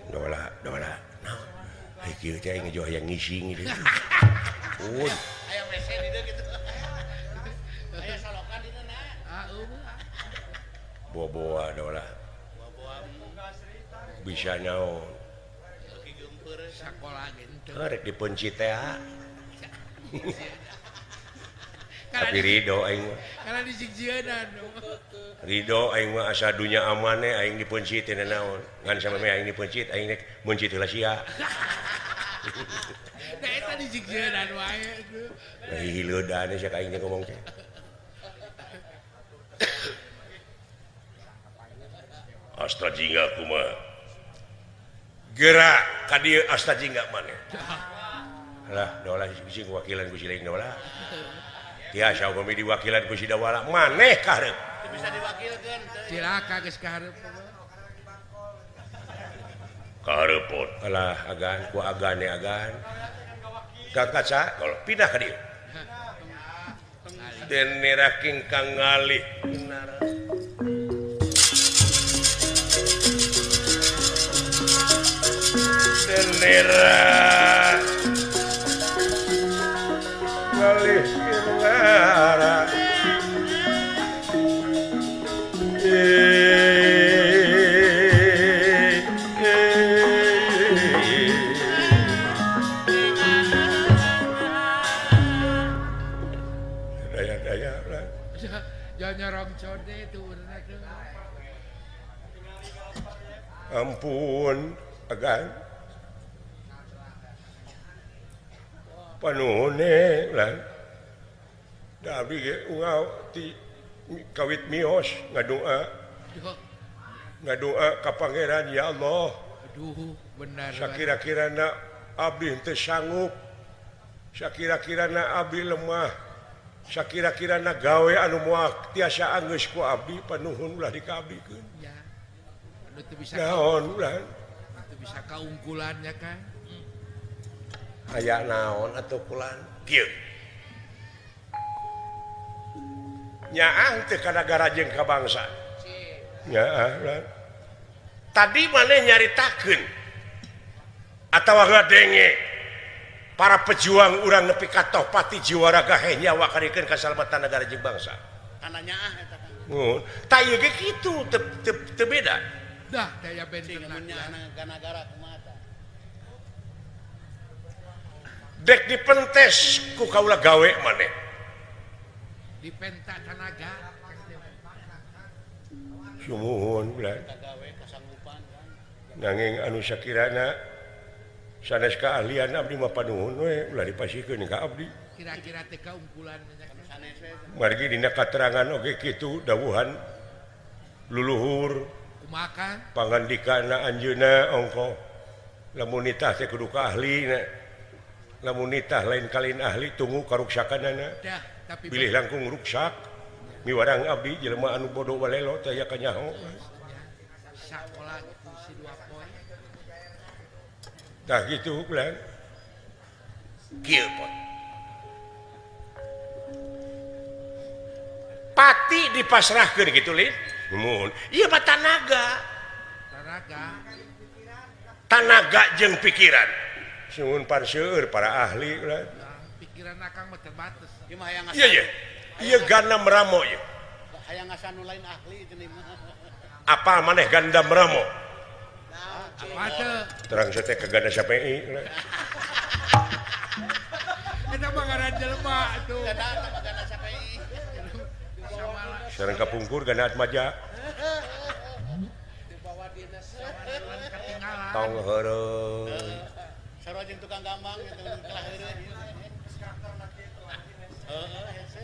A: Dola dola. Naon? Ai kieu teh aing ngejo hayang ngising ieu. Pun.
C: Aya WC di dieu kitu. Aya salokan di dieu na.
A: Boboa dola. Bisa naon?
B: Sakola ge henteu.
A: Rek dipeunci teh. Tapi Ridho aing mah.
B: Karena dijigjieunan.
A: Ridho aing mah asa dunya aman aing dipencit teh naon. Ngan sampe aing dipencit aing rek meuncit heula sia.
B: Da eta dijigjieunan wae.
A: Lah hileudan sia ka aing ngomong teh. Asta Jingga kumaha? Gerak ka dieu Asta Jingga maneh. Lah dola sing wakilan ku si lain dola. Tiasa upami diwakilan ku si Dawala maneh ka hareup.
C: Teu bisa diwakilkeun.
B: Cilaka geus ka hareup.
A: Ka hareup pot. Alah agan ku agane agan. Kakaca kalau pindah ka dieu. Den neraking kang ngalih kinara. Den nera ngalih kinara. Daya-daya lah.
B: Jangan nyorong code turun atuh.
A: Ampun, agan. Panuhune lah. Da abdi ge unggal ti kawit mios ngadoa. Ngadoa ka Pangeran ya Allah.
B: Aduh, benar.
A: Sakira-kirana abdi henteu sanggup. Sakira-kirana abdi lemah. Sakira-kirana gawe anu moal tiasa anggeus ku abdi panuhun ulah dikaabdikeun.
B: Ya. Anu teu bisa
A: naon ulah.
B: Teu bisa kaungkulannya kan.
A: Aya naon atuh kulan kieu. Nyaah teu ka nagara jeung ka bangsa. Nyaah lah. Tadi maneh nyaritakeun atawa ngadenge para pejuang urang nepi ka Tohpati jiwa raga heh nyawa karikeun kasalamatan nagara jeung bangsa.
C: Kana nyaah eta kan.
A: Mun, tah ieu ge kitu teu beda.
B: Dah daya benten
C: ka nagara kumaha tah.
A: Dek dipentes ku kaula gawe maneh.
B: Dipenta tanaga.
A: Sumuhun ulah. Nanging anu sakirana sanes keahlian abdi mah panuhun we ulah dipasihkeun ka abdi.
B: Kira-kira teh kaungkulan
C: sanes we.
A: Margi dina katerangan oge kitu dawuhan luluhur.
B: Kumaha?
A: Pangandikana anjeunna ongko lamun nitah teh kudu ka ahlina. Lamun nitah lain kalin ahli tunggu karuksakanana.
B: Tapi
A: bilih langkung ruksak miwarang abdi jelema anu bodoh walelo teh aya kanyaho.
B: Sakola si dua poe.
A: Tah kitu ulah. Kieu pot. Pati dipasrahkeun kitu lin. Mun ieu mah tanaga.
B: Tanaga.
A: Tanaga jeung pikiran. Sungguh parseur para ahli ulah.
B: Pikiran akang mah terbatas.
C: Ieu mah hayang
A: Iya iya. Ieu Ganda Meramo ieu.
C: Hayang ngasa nu lain ahli cenah mah.
A: Apa maneh Ganda Meramo?
B: Apa teu?
A: Terang teh ke Ganda Sapei.
B: Eta mah ngaran jelema atuh.
C: Ganda mah Ganda Sapei.
A: Sareng kapungkur Ganda Atmaja.
D: Dibawa dinas
B: ketinggalan.
A: Tong heureuy.
C: Sarua jeung tukang gambang gitu kelah heureuy. Heeh, hese.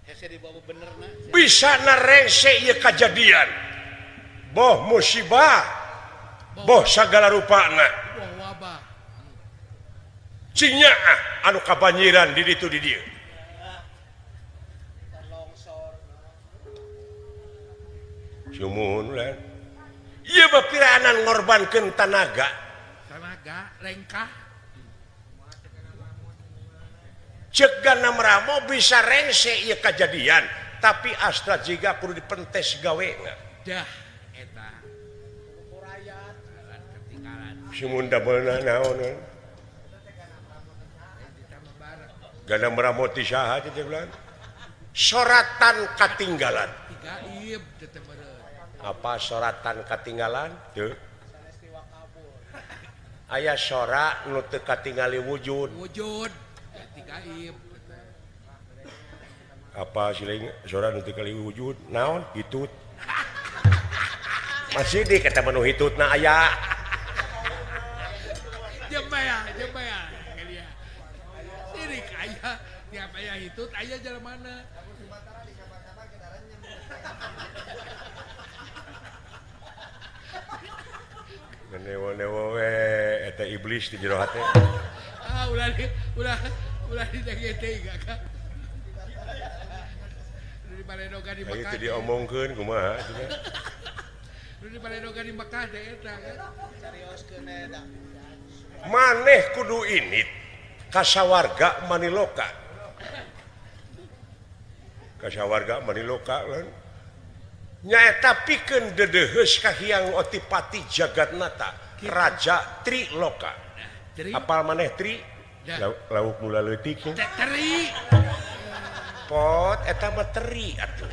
C: Hese dibawa bener na.
A: Bisa narengse ieu kajadian. Boh musibah, boh sagala rupana.
B: Boh wabah.
A: Cing nyaah anu kabanjiran di ditu di dieu. Sumuhun lah. Ieu mah piraanan ngorbankeun tanaga.
B: Tanaga lengkah.
A: Cek Gana Ramo bisa rengse ieu kajadian, tapi Astra jiga kudu dipentes gawena.
B: Dah eta.
A: Simun damelna naon? Gana Ramo ti saha teh bulan? Soratan katinggalan.
B: Tiga ib teh meureun.
A: Apa soratan katinggalan? Teu. Aya sora nu teu katingali wujud.
B: Wujud. Tiga ib.
A: Apa siling sora nu teu katingali wujud? Naon? Hitut. Masih di kata menu hitutna aya.
B: Jembaya, jembaya. Sirik aya, tiap aya hitut aya jalan mana?
A: Newo-newo we eta iblis di jero hate.
B: Ah, ulah ulah di gak. Di Baledoga di Mekah.
A: Itu diomongkeun kumaha cenah.
B: Di Baledoga di Mekah teh eta kan.
C: Carioskeun eta.
A: Maneh kudu init kasawarga maniloka. Kasawarga maniloka kan. Nyaeta pikeun deudeuheus ka Hyang Otipati Jagatnata, Raja Triloka. Apal maneh Tri? Lauk mula leutik.
B: Teri.
A: Pot eta mah teri atuh.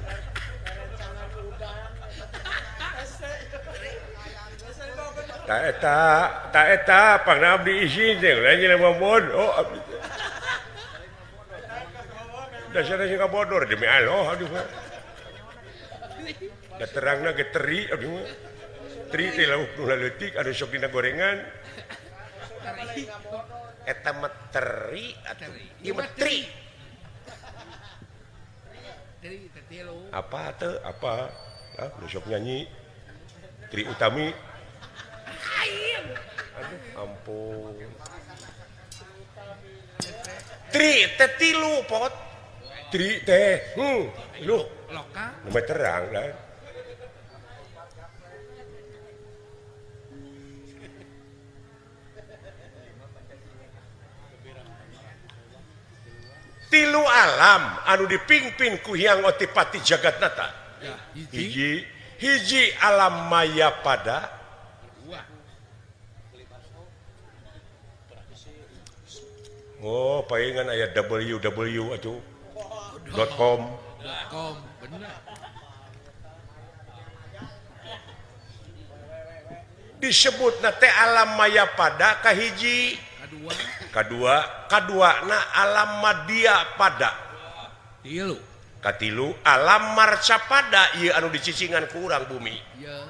A: Ta eta pangna abdi izin teh lain jelema bodoh abdi teh. Dasar sing kabodor demi Allah aduh. Da terangna ge teri abdi mah. Teri teh lauk nu leutik anu sok dina gorengan. Eta mah teri atuh. Ieu mah tri.
B: Tri teh tilu.
A: Apa teu? Apa? Ah, nu sok nyanyi Tri Utami. Aduh, ampun. Tri teh tilu pot. Tri teh, lu
B: loka.
A: Nu terang lah. Tilu alam anu dipimpin ku Hyang Otipati Jagatnata. Hiji, hiji alam maya pada. Oh, palingan aya www atuh .com.
B: .com bener.
A: Disebutna teh alam maya pada kahiji, kadua, kaduana alam madya pada.
B: Tilu.
A: Katilu alam marca pada ieu anu dicicingan ku urang bumi.
B: Ieu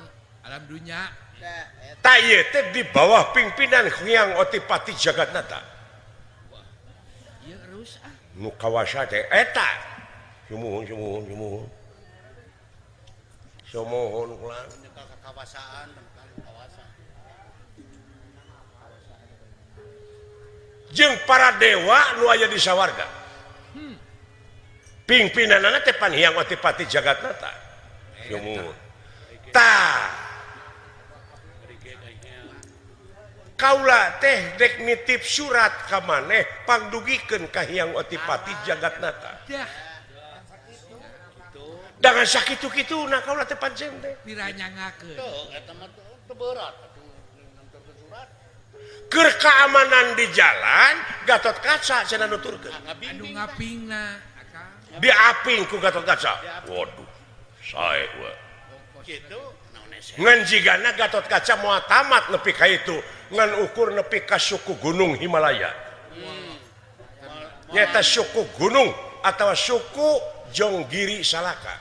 B: alam dunya.
A: Ta ieu teh di bawah pimpinan Hyang Otipati Jagatnata. Nu kawasa teh eta sumuhun sumuhun sumuhun sumuhun ulang
C: kawasaan kawasa
A: jeung para dewa nu aya di sawarga. Pimpinanana teh pan Hyang Otipati Jagatnata. Sumuhun tah kaula teh dek nitip surat ka maneh pangdugikeun ka Hyang Otipati Jagatnata. Dangan sakitu-kituna kaula teh pancen teh
B: diranyangakeun.
C: Teu eta mah teu berat atuh nganterkeun surat.
A: Keur keamanan di jalan Gatot Kaca cenah nuturkeun.
B: Anu ngapingna akang.
A: Diaping ku Gatot Kaca. Waduh, sae we.
C: Kitu
A: ngan jigana Gatot Kaca moal tamat nepi ka itu ngan ukur nepi ka suku gunung Himalaya. Nyata suku gunung atau suku Jonggiri Salaka.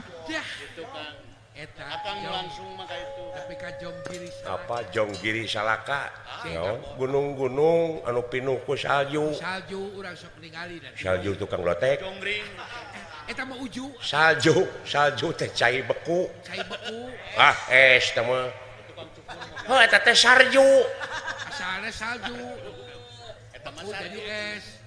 A: Apa Jonggiri Salaka? Gunung-gunung anu pinuh ku salju. Salju tukang lotek.
B: Eta mah uju.
A: Salju, salju teh cai beku.
B: Cai beku.
A: Ah, es teh mah. Heuh eta teh sarju.
B: Asalna salju. Eta mah jadi es.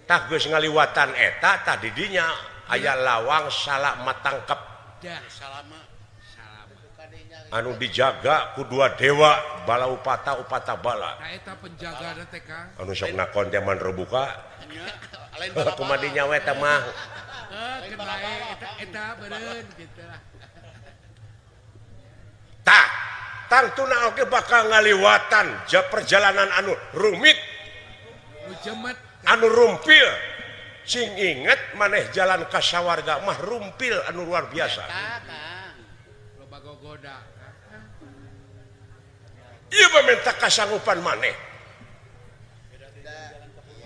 A: Tah geus ngaliwatan eta tah di dinya aya lawang salama tangkep.
B: Dah
C: salama.
B: Salama.
A: Anu dijaga ku dua dewa bala upata upata bala.
B: Nah, eta penjaga teh Kang.
A: Anu sok nakon teh man rebuka.
C: Lain bala.
A: Kumaha dinya we teh mah.
B: Heuh, bae eta eta beureun kitu lah.
A: Tah, tangtuna oge bakal ngaliwatan ja perjalanan anu rumit,
B: Nu jemet
A: anu rumpil. Sing inget maneh jalan ka sawarga mah rumpil anu luar biasa.
C: Eta Kang.
B: Loba gogoda.
A: Ieu mah minta kasanggupan maneh.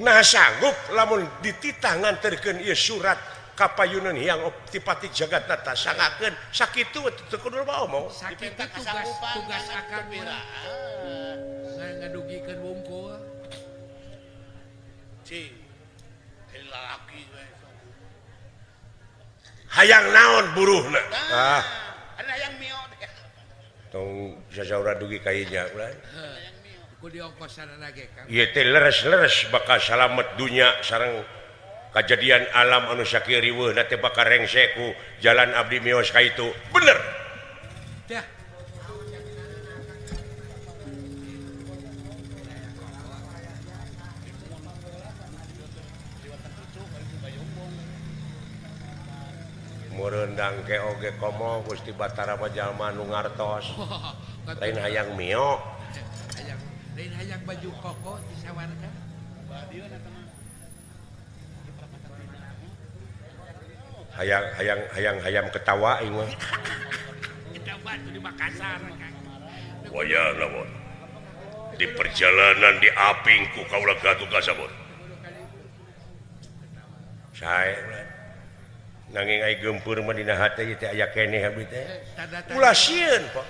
A: Nah sanggup lamun dititah nganterkeun ieu surat ka payuneun Hyang Optipati Jagatnata sangakeun sakitu teu kudu loba omong.
B: Sakitu
C: Dipenta
B: tugas
C: kasanggupan
B: tugas
C: Kang,
B: akang
C: teu
B: mah. Ngadugikeun wungkul.
C: Cing. Ini lalaki we.
A: Hayang naon buruhna? Ah,
C: Ada yang mio teh.
A: tong sasaura dugi ka ieu nya ulah.
B: Ku diongkosanana ge Kang.
A: Ieu teh leres-leres bakal salamet dunya sareng kajadian alam anu sakieu riweuhna teh bakal rengse ku jalan abdi mios ka itu. Bener.
B: Dah.
A: Meurendang ke oge komo Gusti Batara mah jalma nu ngartos. Lain hayang mio.
B: Hayang lain hayang baju koko di sawarga.
A: Hayang hayang hayang hayam ketawa ieu mah.
B: Kita batu di Makassar Kang.
A: Wayahna mun. Di perjalanan di aping ku kaula gaduh kasabon. Sae ulah. Nanging ai geumpeur mah dina hate ieu teh aya keneh abdi teh. Ulah sieun Pak.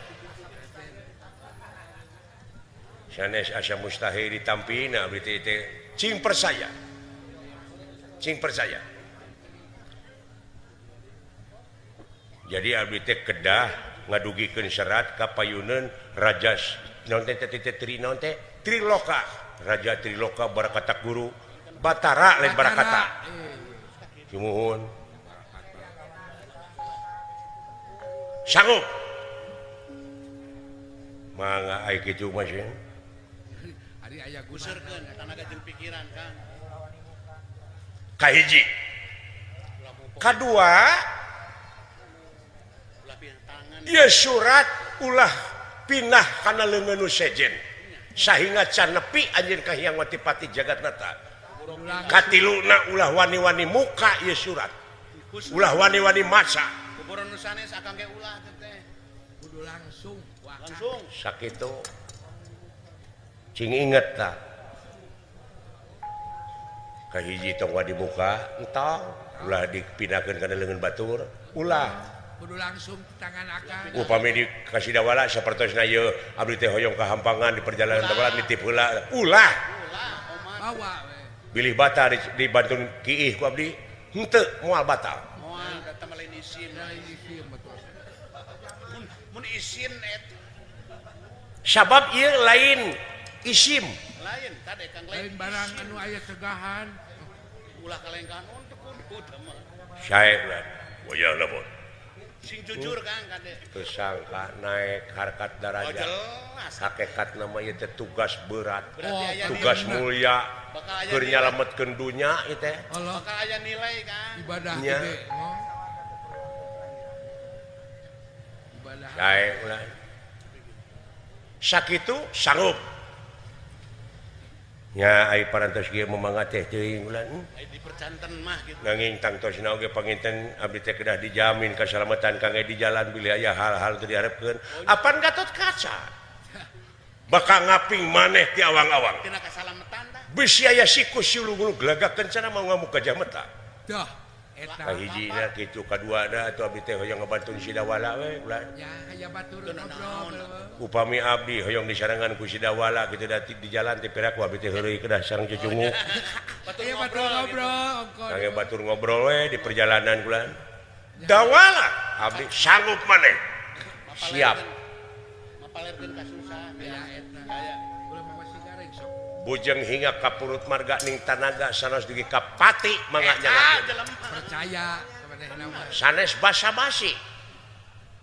A: Sanes asa mustahil ditampina abdi teh teh cing percaya. Cing percaya. Jadi abdi teh kedah ngadugikeun serat ka payuneun raja naon teh teh teh tri naon teh Triloka. Raja Triloka barakata guru Batara lain barakata. Sumuhun. Sanggup. Mangga ai kitu mah sieun.
B: Ari aya
C: Guseurkeun tanaga jeung pikiran Kang.
A: Kahiji. Kadua,
C: Ulah pindah tangan.
A: ieu surat ulah pindah kana leungeun nu sejen. Sahingga can nepi anjeun ka Hyang Watipati Jagatnata. Katiluna ulah wani-wani muka ieu surat. Ulah wani-wani maca.
C: Kuburan nu sanes akang ge ulah teh teh.
B: Kudu langsung ku akang.
C: Langsung.
A: Sakitu. Cing inget tah. Kahiji tong wadi muka entong ulah dipindahkeun kana leungeun batur ulah.
B: Kudu langsung tangan akang.
A: Upami di kasidawala sapertosna ieu abdi teh hoyong kahampangan di perjalanan dawala nitip heula ulah.
C: Ulah omat.
B: Bawa we.
A: Bilih batal dibantun kiih ku abdi henteu moal batal.
C: Moal eta mah lain isin.
B: Lain isin betul.
C: Mun isin eta
A: Sabab ieu lain isim.
C: Lain kade Kang
B: Lain barang anu aya cegahan.
C: Ulah kalengkahan untuk kudu teh mah.
A: Sae ulah. Wayahna bon.
C: Sing jujur Kang kade.
A: Tersangka naik harkat
C: Oh,
A: darajat.
C: jelas.
A: Hakekat nama ieu teh tugas berat.
C: Berarti aya
A: Tugas
C: nilai.
A: mulia.
C: Bakal aya
A: Keur
C: nilai.
A: nyalametkeun dunya ieu teh.
B: Allah.
C: Bakal aya nilai Kang.
B: Ibadah
A: Nya.
B: gede. Oh. Ibadah.
A: Sae ulah. Sakitu sanggup. Nya ai parantos kieu memangga teh teuing ulah.
C: Ai dipercanten mah gitu.
A: Nanging tangtosna oge panginten abdi teh kedah dijamin kasalamatan kangge di jalan bilih aya hal-hal teu diharepkeun. Apan Gatot Kaca? Bakal ngaping maneh ti awang-awang.
C: Tina kasalametan tah.
A: Bisi aya sikus siulung gelagak kencana mau ngamuk gajah meta.
B: Dah eta.
A: Kahijina kitu kaduana atuh abdi teh hoyong ngabantuan Sidawala we ulah.
B: Ya aya batur ngobrol.
A: Upami abdi hoyong disarengan ku Sidawala kitu da di jalan teh piraku abdi teh heureuy kedah sareng cucunguk.
B: Aya batur ngobrol ongko.
A: Kangge batur ngobrol we di perjalanan kula. Dawala abdi sanggup maneh. Siap.
C: Mapalerkeun kasusah.
B: Ya eta.
C: Aya.
B: Ulah mawa sigareng sok.
A: Bujeng hingga ka purut marga ning tanaga sanes dugi ka pati mangga
C: Eta
A: nyangakeun.
C: jelema.
B: Percaya samanehna mah.
A: Sanes basa-basi.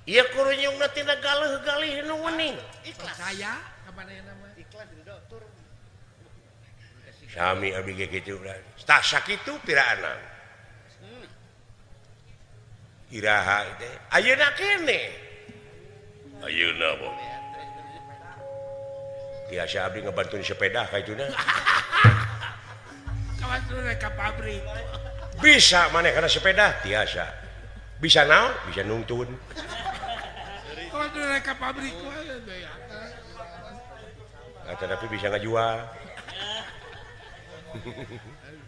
A: Ieu kurunyungna tina galeuh-galih nu wening.
C: Ikhlas.
B: Saya ka manehna mah.
C: Ikhlas didotur.
A: Sami abdi ge kitu ulah. Tah sakitu piraana. Iraha teh ayeuna keneh. Ayeuna boh. Biasa abdi ngebantuin sepeda ka ituna.
B: Kawan ka pabrik.
A: Bisa maneh kana sepeda? Tiasa. Bisa naon? Bisa nungtun.
B: Kawan ka pabrik wae.
A: Atau tapi bisa ngajual.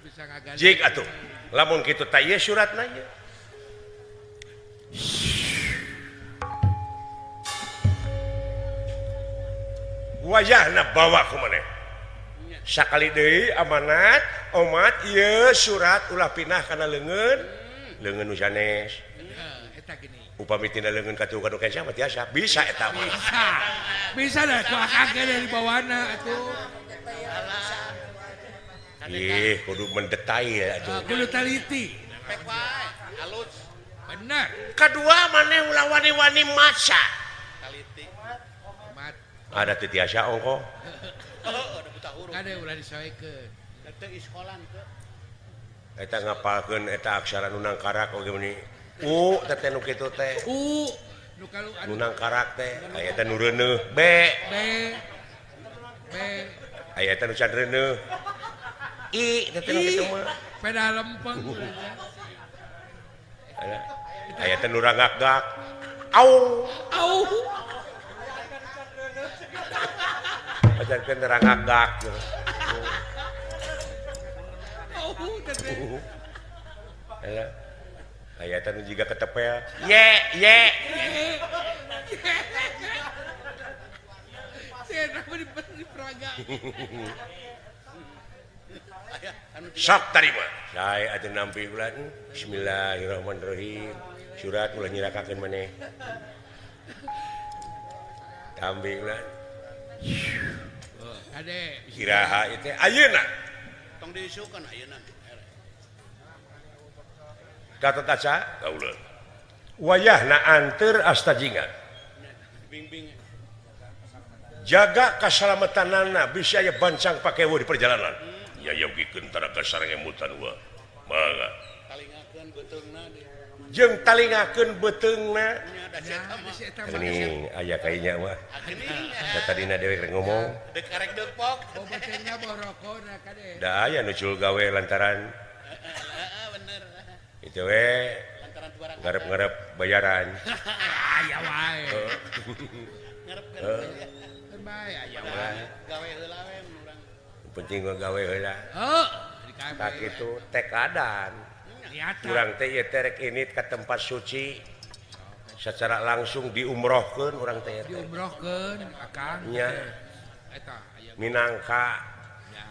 B: Bisa ngagali.
A: Jik atuh. Lamun kitu tah ieu suratna ieu. Wayahna bawa ku maneh. Sakali deui amanat omat ieu surat ulah pindah kana leungeun. Leungeun nu sanes.
B: Eta gini.
A: Upami tina leungeun katuh ka nu kenca mah tiasa. Bisa eta mah.
B: Bisa. Bisa dah ku akang ge dibawana atuh.
A: Ih, kudu mendetail atuh.
B: Kudu teliti.
C: Pek wae, alus.
B: Bener.
A: Kadua maneh ulah wani-wani maca.
C: Teliti.
B: Mat.
A: Ada teu tiasa ongkoh.
C: Heeh, da buta huruf.
B: Kade ulah disoekeun.
C: Teu iskolan teu.
A: Eta ngapalkeun eta aksara nu nangkarak oge meuni. U teh teh nu kitu teh.
B: U nu kalu
A: nu nangkarak teh aya teh nu reuneuh B.
B: B. B.
A: Aya teh nu can reuneuh. I teh teh nu kitu mah.
B: Peda lempeng.
A: Aya teh nu rangak-gak. Au.
B: Au.
A: Ajarkeun rangak-gak.
B: Au teh.
A: Alah. Aya teh nu jiga ketepel. Ye, ye.
B: Di peraga.
A: Sok tarima. Saya atuh nampi ulah bismillahirrahmanirrahim. Surat ulah nyirakakeun maneh. Tambi ulah.
B: Kade
A: iraha ieu teh ayeuna.
C: Tong diisukeun ayeuna.
A: Gatot Kaca kaula. Wayahna anteur astajinga.
C: Bingbing.
A: Jaga kasalamatanana bisa aya bancang pakewo di perjalanan. Ya yogikeun tara ka sareng emutan wa. Mangga.
C: Talingakeun beuteungna.
A: Jeung talingakeun beuteungna. Geuning aya kainya mah. Tadina dewek rek ngomong.
C: Dek arek deupok.
B: Oh beuteungna boh rokona kade.
A: Da aya nu cul gawe lantaran.
C: Heeh bener.
A: Itu we ngarep-ngarep bayaran.
B: Aya wae.
C: Ngarep-ngarep.
B: Bae aya wae.
C: Gawe heula we mun urang.
A: Penting mah gawe heula.
B: Heuh,
A: tak kitu tekadan. Urang teh ieu teh rek init ka tempat suci secara langsung diumrohkeun urang teh.
B: Diumrohkeun akang.
A: Nya.
B: Eta aya
A: minangka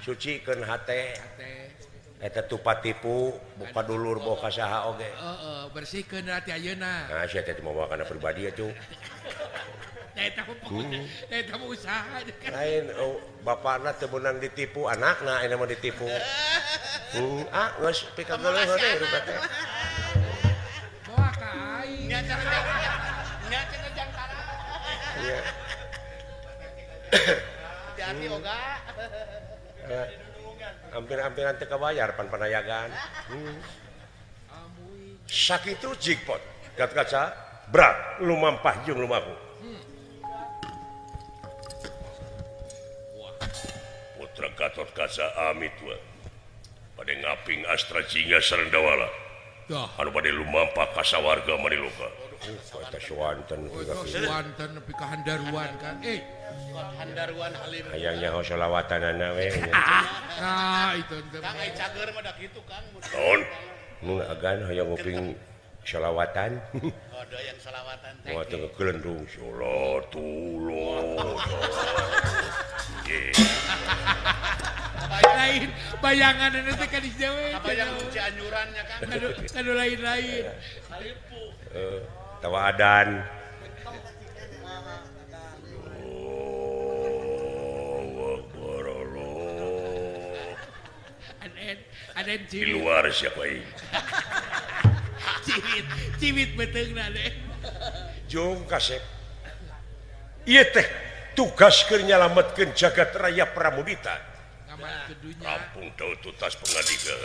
A: sucikeun hate. Eta tupa tipu buka dulur boh ka saha oge.
B: Heeh, bersihkeun hati ayeuna.
A: Nah, sia teh mawa kana pribadi atuh.
B: Eta mah usaha.
A: Lain oh, bapakna teu meunang ditipu, anakna ayeuna mah ditipu. Ah geus pikageuleuh teh hirup teh.
B: Bawa ka aing.
C: Nya cenah jang tara.
A: Iya.
C: Hati-hati oga.
A: Hampir-hampiran teu kabayar pan panayagan. Sakitu jackpot. Gatot Kaca berat lumampah jeung lumaku. Putra Gatot Kaca amit wa. Bade ngaping Astra Jingga sareng Dawala. Anu bade lumampah ka sawarga Maniloka. Eta suwanten
B: suwanten nepi ka Handaruan kan.
C: Handaruan Halim.
A: Hayang nyaho solawatanana we.
B: Nah, itu ente.
C: Kang ai cager mah da kitu Kang.
A: Naon? Mun agan hayang nguping sholawatan.
C: Oh, doyan sholawatan teh.
A: Wah, teu gelendung sholatullah.
B: Lain bayangan teh ka di Jawa.
C: Kabayang Cianjurannya Kang.
B: Kadu lain-lain.
A: Heeh, tawadan.
B: Aden
A: Di
B: ciwit.
A: luar siapa ini?
B: Ciwit, ciwit beuteungna deh.
A: Jung kasep. Ieu teh tugas keur nyalametkeun jagat raya Pramudita.
B: Ngamankeun dunya.
A: Rampung teu tutas pengadilan.